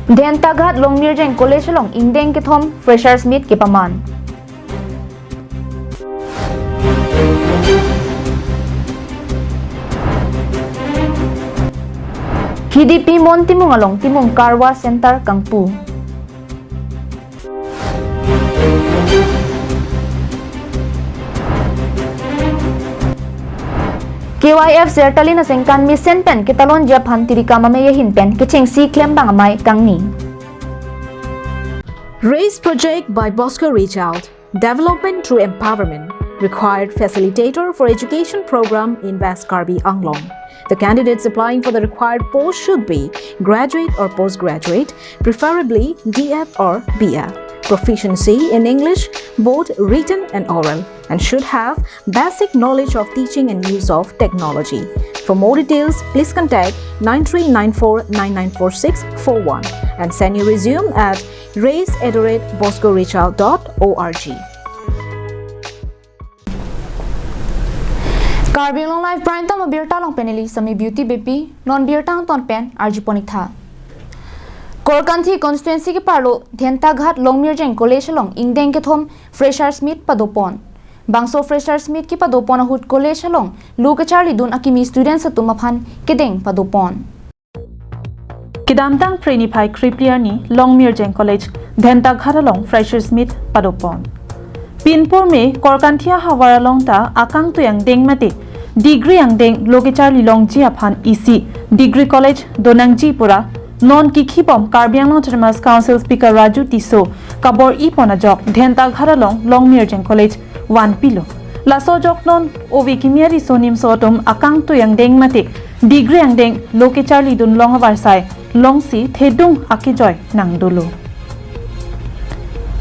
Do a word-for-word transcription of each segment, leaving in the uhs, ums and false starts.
Dhentaghat Longmirjeng College along ingdeng kethom Freshers Meet kepaman. K D P Mon Timung along Timung Karwa Center kangpu. K Y F Sertalin asengkan mesen pen ketalonji aphan Tirikam Amei ahin pen kechengsi klembang amei kangni. Raise project by Bosco Reach Out. Development through empowerment. Required facilitator for education program in West Karbi Anglong. The candidates applying for the required post should be graduate or postgraduate, preferably D Ed or B Ed. Proficiency in English, both written and oral, and should have basic knowledge of teaching and use of technology. For more details, please contact nine three nine four nine nine four six four one and send your resume at raise at the rate bosco reach out dot org. Karbi Anglong Live Prime Time abirta along pen neli Sami Beauty Beypi, non birta angton pen arjupon-ik tha. Korkanthi constituency keparlo Dhentaghat Longmirjeng College along ingdeng kethom Freshers Meet padopon. Bangso Freshers Meet kepadopon ahut college along lo kecharlidun akimi students atum aphan kedeng padopon. Kedamtang Phre niphai krephli arni Longmirjeng College, Dhentaghat along Freshers Meet padopon. Pinpur me Korkanthi ahavar along ta akangtui angdeng mate degree angdeng lo kecharli longji aphan isi degree college donangji pura non kikhibom Karbi Anglong Autonomous Council Speaker Raju Tisso kabor-ipon ajok Dhentaghat along Longmirjeng College vanpilo. Laso ajok non ove kimi ariso nimso atum akangtui angdeng mate degree angdeng lo kecharlidun long avarsai longsi thedung akejoi nangdolo.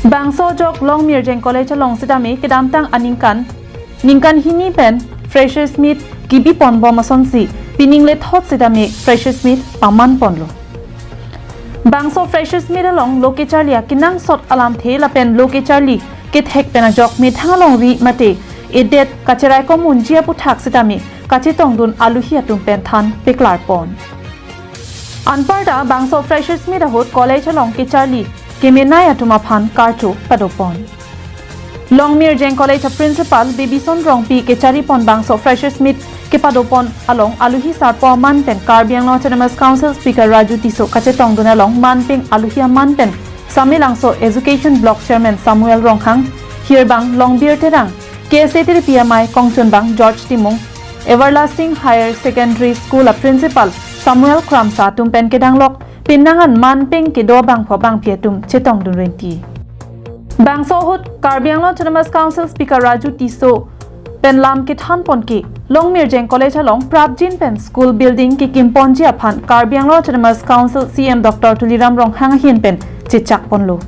Bangso ajok Longmirjeng College along sitame kedamtang aningkan, ningkan hini pen Freshers Meet kebipon bom asonsi pining lethot sitame Freshers Meet pamanponlo. Bangso Freshers Meet along lo kecharli akenangsot alamthe lapen lo kecharli kethek pen ajok methang alongri mate edet kacheraikom unji aputhak sitame kachetongdun aluhi atum pen than peklarpon. Anparta bangso Freshers Meet ahut college along kecharli kemenei atum aphan karcho padopon. Longmirjeng College a Principal Bebison Rongpi kecharipon bangso Freshers Meet kepadopon along aluhi sarpo aman pen Karbi Anglong Autonomous Council Speaker Raju Tisso kachetongdun along manpeng aluhi aman pen Samelangso Education Block Chairman Samuel Ronghang, hirbang Longbir Terang, K S A T D P amei kongchunbang George Timung, Everlasting Higher Secondary School a Principal Samuel Kramsa atum pen kedanglok penang an manpeng kedo bangpho bangphi atum chetongdun renti. Bangso ahut Karbi Anglong Autonomous Council Speaker Raju Tisso pen lam kethanpon ke Longmirjeng College along prapjin pen school building kekimponji aphan Karbi Anglong Autonomous Council C E M Doctor Tuliram Ronghang ahin pen chechakponlo.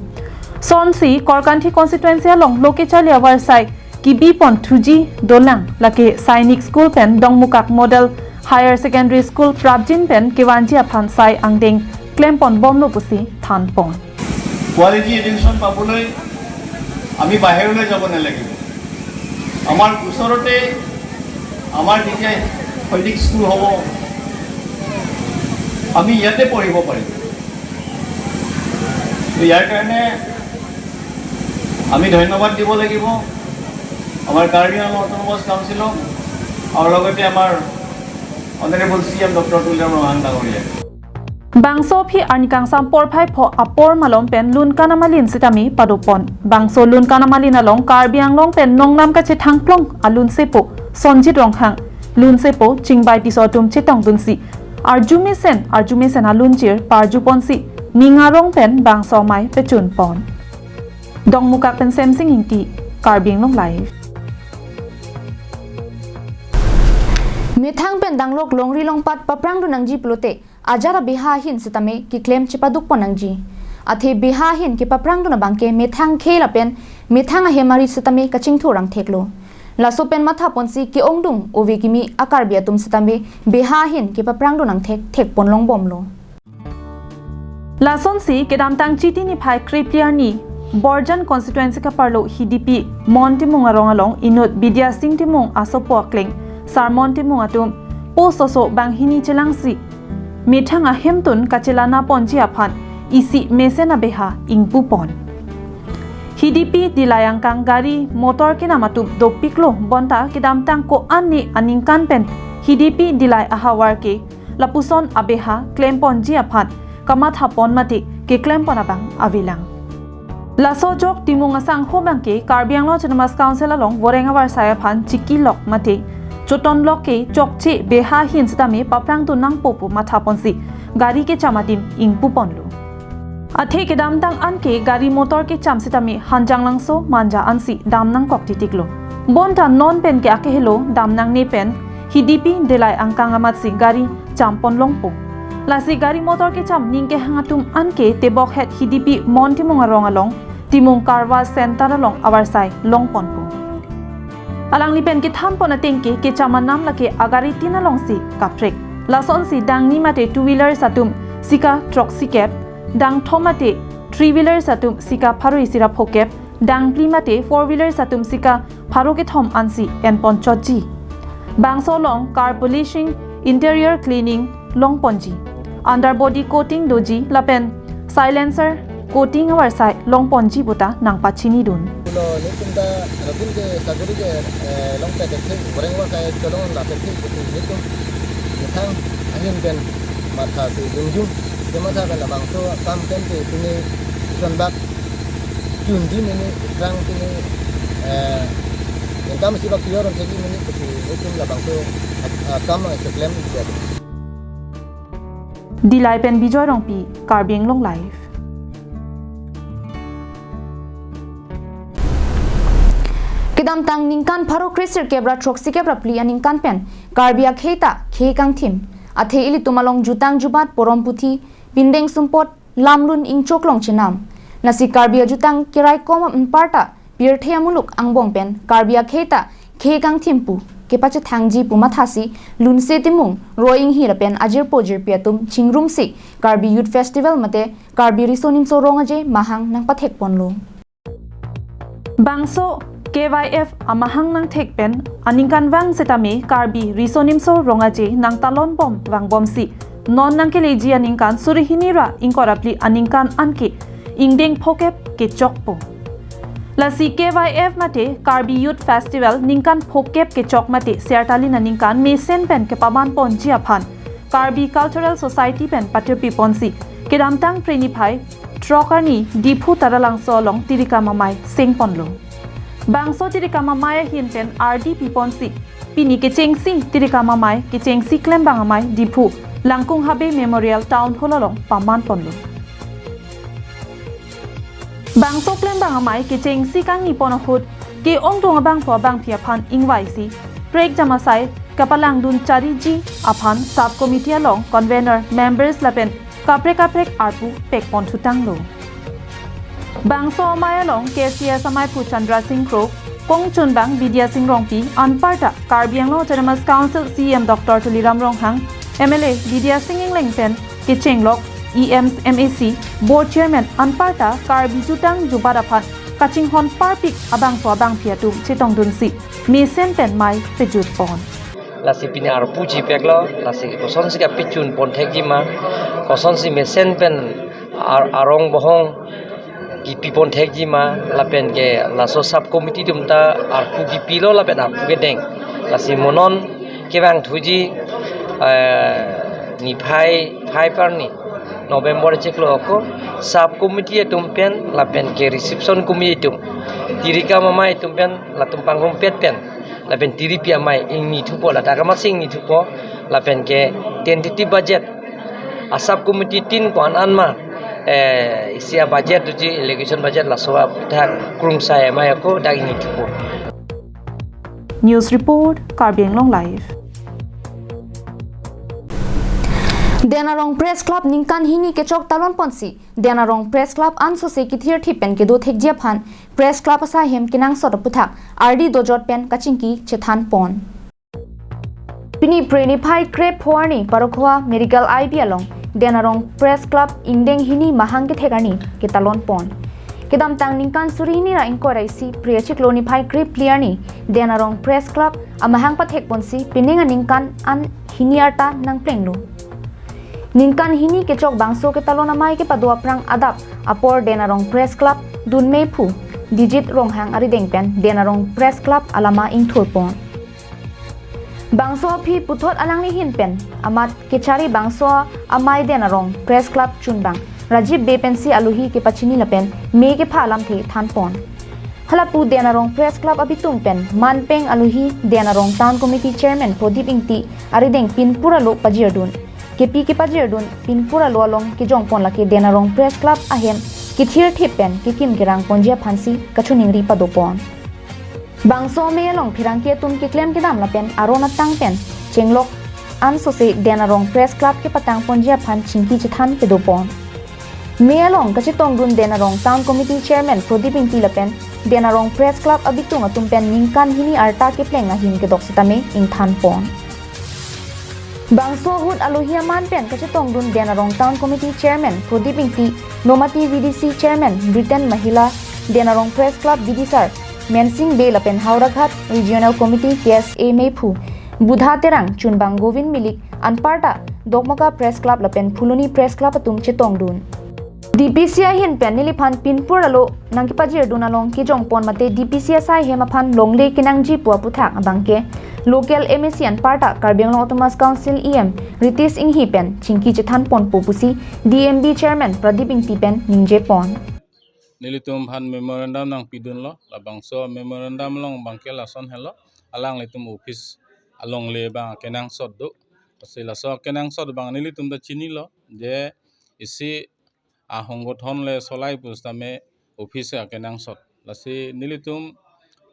Sonsi Korkanthi constituency along lo kecharli avarsai kebipon thuji dolang lake Sainik School pen Dongmukak Model Higher Secondary School prapjin pen kevanji aphan sai angdeng klempon bomlo pusi thanpon. Quality education পাবলৈ আমি বাহিৰলৈ যাব নালাগিব। আমাৰ ওচৰতে আমাৰ যেতিয়া সৈনিক স্কুল হ'ব, আমি ইয়াতে পঢ়িব পাৰিম। তো ইয়াৰ কাৰণে আমি ধন্যবাদ দিব লাগিব আমাৰ কাৰ্বি আংলং অট'নমাছ কাউন্সিলক আৰু লগতে আমাৰ honourable C M doctor Tuliram Ronghang ডাঙৰীয়াক। Bangso aphi arni kangsam porphai pho apor malom pen lunkan amalin sitame padopon. Bangso lunkan amalin along Karbi Anglong pen nongnam kachethangplong alunsepo Sonjit Ronghang, lunsepo Chingbai Tisso atum chetongdunsi arjumesen, arjumesen alunchir parjuponsi ning arong pen bangso amei pechunpon. Dongmukak pen Semsing Ingti, Karbi Anglong Live. Methang pen danglok longri longpat paprangdun nangji pulote ajat abeha ahin sitame keklem chepadukpon nangji. Athe beha ahin kepaprangdun abangke methang khei lapen methang ahem arit sitame kachingthur angtheklo. Laso pen mathaponsi ke-ongdung ove kimi a-Karbi atum sitame beha ahin kepaprangdun angthek thekpon longbomlo. Lasonsi kedamtang Chiti niphai krephli arni Borjan constituency kaparlo Hidipi Mon Timung arong along inut Bidya Sing Timung asopo akleng Sarmon Timung atum post oso banghini chelangsi methang ahemtun kachelanaponji aphan isi mesen abeha ingpupon. Hidipi Dillai angkang gari motor kenam atum dopiklo bonta kedamtang ko-an ni aningkan pen Hidipi Dillai ahavar ke lapuson abeha klemponji aphan kamathapon mate keklempon abang avelang. Laso ajok Timung asangho abangke Karbi Anglong Autonomous Council along voreng avarsai aphan chikilok mate chotonlok ke chokche beha ahin sitame paprangdun nangpo pu mathaponsi gari kecham adim ingpuponlo. Athe kedamtang anke gari motor kecham sitame Hanjanglangso Manja ansi dam nangkok titiklo. Bonta non penke akehelo dam nangne pen Hidipi Dillai angkang amatsi gari champon longpo. Lasi gari motor kecham ning kehang atum anke tebokhet Hidipi Mon Timung arong along Timung Car Wash Center along avarsai longponpo. Alangli pen kethanpon atengke kecham anam lake agari tin alongsi kaprek. Lasonsi dangni mate two wheelers atum sika throksikep, dangthom mate three wheelers atum sika pharo isi ra phokep, dangphli mate four wheelers atum sika pharo kethom ansi enpon chotji. Bangso along car polishing, interior cleaning longponji, underbody coating doji lapen silencer coating avarsai longponji puta nangpachinidun. Lo nitum ta rabin ke saguri ke, eh, longpet ke thik, goreng wa kai cholong la ke thik, nitum methang ahin pen matha si jungjung, ke matha pen labangso akam pen ke pini ison bak chunji mini, rang pini, eh, income si bak tiyor on thekji mini, ke nitum labangso, ah, akam ang keklem dia. Dillai pen Bijoy Rongpi, Karbi Anglong Live. Kedamtang ningkan pharo kresirkep ra throksikep ra phli aningkan pen Karbi akhei ta khei kangthim. Athe ilitum along jutang jubat, porom puthi, pindeng sumpot, lamlun ingchok long chenam. Lasi Karbi ajutang keraikom anparta pirthe amuluk angbong pen Karbi akhei ta khei kangthim pu kepachethangji pu mathasi Lunse Timung, Roing Hira pen ajirpo jirpi atum chingrumsi Karbi Youth Festival mate Karbi Riso Nimso Rong Aje mahang nangpathekponlo. Bangso K Y F amahang nangthek pen aningkanvang setame Karbi Riso Nimso Rong Aje nangtalonbom vangbomsi non nangkeleji aningkan suri hini ra ingkoi ra phli aningkan anke ingdeng phokep kechokpo. Lasi K Y F mate Karbi Youth Festival ningkan phokep kechok mate Sertalin aningkan mesen pen kepamanponji aphan Karbi Cultural Society pen patirpiponsi kedamtang Phre niphai throk arni Diphu Taralangso along tirikam amei sengponlo. Bangso tirikam amei ahin pen ardi piponsi pini kechengsi tirikam amei kechengsi klembang amei Diphu Langkung Habe Memorial Town Hall along pamanponlo. Bangso klembang amei kechengsi kangnipon ahut ke-ongdung abangphu abangphi aphan ingvaisi prekjam asai kapalangdun chariji aphan sub committee along convener, members lapen kaprek kaprek arpu pekpon thutanglo. Bangso amei along K C S ameiphu Chandra Sing Kro, kongchunbang Bidya Sing Rongpi, anparta Karbi Anglong Autonomous Council C E M Doctor Tuliram Ronghang, M L A Bidya Sing Engleng pen kechenglok E Ms, M A C, board chairman anparta Karbi jutang jubat aphan kachinghon parpik abangphu abangphi atum chetongdunsi mesen pen mei pejutpon. Lasi pini arpu chipeklo, lasi kosonsi kapechunpon thekji ma, kosonsi mesen pen ar-, arong bohong kipipon thekji ma, lapen ke laso sub committee atum ta arpu kipilo lapen arpu kedeng. Lasi monon kevang thuji, eh, niphai phai arni November chiklo ako sub committee atum pen lapen ke reception committee atum, tirikam amei atum pen latum pangrumpet pen lapen tiripi amei ingni thupo, ladak amatsi ingni thupo, lapen ke tentative budget a sub committee tin ko-an an ma, eh, isi abudget doji, allocation budget laso aputhak krungsai amei ako dak ingni thupo. News report, Karbi Anglong Live. Den Arong Press Club ningkan hini kechok talonponsi Den Arong Press Club ansose kithirthip pen kedo thekji aphan Press Club asaihem kenangsot aputhak ardi dojot pen kachingki chethanpon. Pini Phre niphai krepho arni Parokhowa Medical I B along Den Arong Press Club ingdeng hini mahang kethek arni ketalonpon. Kedamtang ningkan suri hini ra ingkoi ra isi Phre achiklo niphai krephli arni Den Arong Press Club amahang pathekponsi pining aningkan an hini arta nangplenglo. Ningkan hini kechok bangso ketalon amei kepado aphrang adap apor Den Arong Press Club dunmephu Dijit Ronghang arideng pen Den Arong Press Club alama ingthurpon. Bangso aphi puthot alangli ahin pen amat kechari bangso amei Den Arong Press Club chunbang Rajiv Bey pensi alohi kepachini lapen me kepha alamthe thanpon. Halapu Den Arong Press Club abitung pen manpeng alohi Den Arong Town Committee Chairman Prodip Ingti arideng pinpur alo pajirdun. Kepi kepajirdun pinpur alo along kejongpon lake Den Arong Press Club ahem kethirthip pen kekim kerangponji aphansi kachiningri padopon. Bangso amei along pherangke atum keklem kedam lapen aron atang pen chenglok ansose Den Arong Press Club kepatangponji aphan chingki chethan kedopon. Mei along kachetongdun Den Arong Town Committee Chairman Prodip Ingti lapen Den Arong Press Club abitung atum pen ningkan hini arta kepleng ahin kedok setame ingthanpon. Bangso ahut alohi aman pen kachetongdun Den Arong Town Committee Chairman Prodip Ingti, Nomati V D C Chairman Britain Mahila, Den Arong Press Club bidisar Mensing Bey lapen Howraghat Regional Committee K S A mephu Budha Terang, chunbang Govind Milik, anparta Dokmoka Press Club lapen Phuloni Press Club atum chetongdun. D P C ahin pen neliphan pinpur alo nangkepajirdun along kejongpon mate D P C asai hem aphan longle kenangji pu aputhak abangke local M A C anparta Karbi Anglong Autonomous Council E M Ritesh Enghi pen chingki chethanponpo pusi D M B Chairman Prodip Ingti pen ningjepon. Nelitum aphan memorandum nangpidunlo, labangso memorandum along abangke lason helo, alanglitum office alongle abang kenangsot do. Lasi laso kenangsot abang nelitum ta chinilo, je isi ahonggothon le solai pusitame office akenangsot. Lasi nelitum,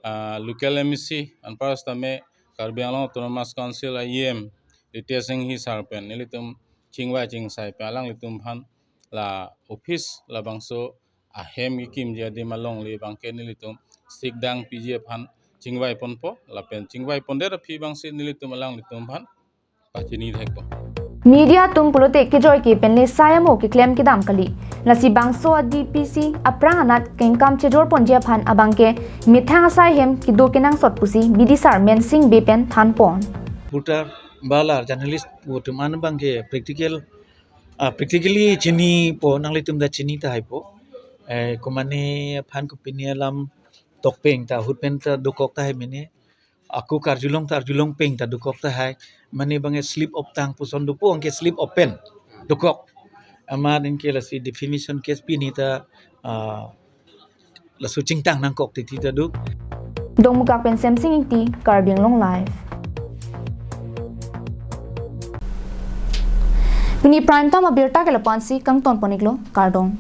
ah, local M A C anpar sitame Karbi Anglong Autonomous Council E M Ritesh Enghi sir pen nelitum chingvai chingsai pen alanglitum aphan la office labangso ahem kekimji adim alongle abangke nelitum sikdang piji aphan chingvaiponpo, lapen chingvaipondet aphi abangsi nelitum alanglitum aphan pachini thekpo. Media atum pulote kejoike pen le sai amo keklem kedam kali. Lasi bangso a D P C aphrang anat kengkam chejorponji aphan abangke methang asai hem kedo kenangsot pusi bidisar Mensing Bey pen thanpon. Reporter balar journalist pu atum an abangke practical, ah, practically chinipo, nanglitum ta chini tahaipo. Eh, komane aphan kopine alam tokpeng ta ahut pen ta dokok tahai mene. Ako karjulong ta arjulong peng ta dokok tahai. Mane abangke slip of tongue puson dopo, anke slip of pen dokok. Amat anke lasi defamation case pini ta, ah, laso chingtang nangkok titi ta do. Dongmukak pen Semsing Ingti, Karbi Anglong Live. Pini prime time abirta ke lapu-ansi kangtonpon-iklo, kardom.